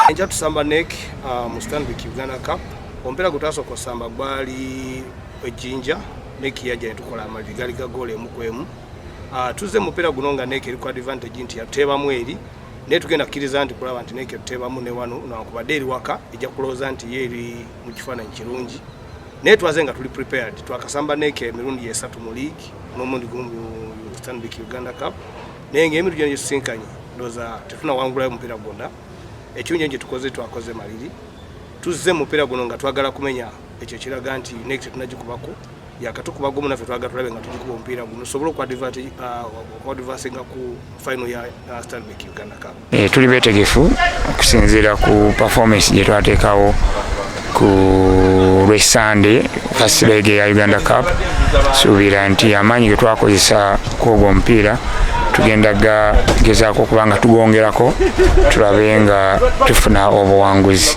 Enkya tusamba NEC mu Stanbic Uganda Cup. Omupiira gwe twasooka osamba gwali ejjinja, NEC yajja ne tukola amaliri gali ga goolo 1-1. Tuzze mu mupiira guno nga NEC eri ku advantage nti yatuteebamu eri, naye tugenda kukkiriza nti kulaba nti NEC etuteebamu ne wano, newankubadde eri waka ejja kulowooza nti ye eri mu kifaananyi kirungi, naye twaze nga tuli prepared. Twakasamba NEC emirundi 3 mu league n'omulundi gumu mu Stanbic Uganda Cup, naye ng'emirundi gyona gyetusinkanye ndowooza tetunawangulayo omupiira gwonna. Ekirungi gye tukoze, twakoze maliri. Tuzze mu mupiira guno nga twagala kumenya ekyo kiraga nti NEC tetunagikubako, yakatukuba gumu, naffe twagala tulabe nga tugikuba omupiira guno tusobole okuadvancinga ku final ya Stanbic Uganda Cup. Tuli beetegefu okusinziira ku performance gye twateekawo ku lw'Essande, first leg ya Uganda Cup. Suubira nti amaanyi ge twakozesa kwogwo omupiira tugenda gezaako okuba nga tugongerako, tulabe nga tufuna obuwanguzi.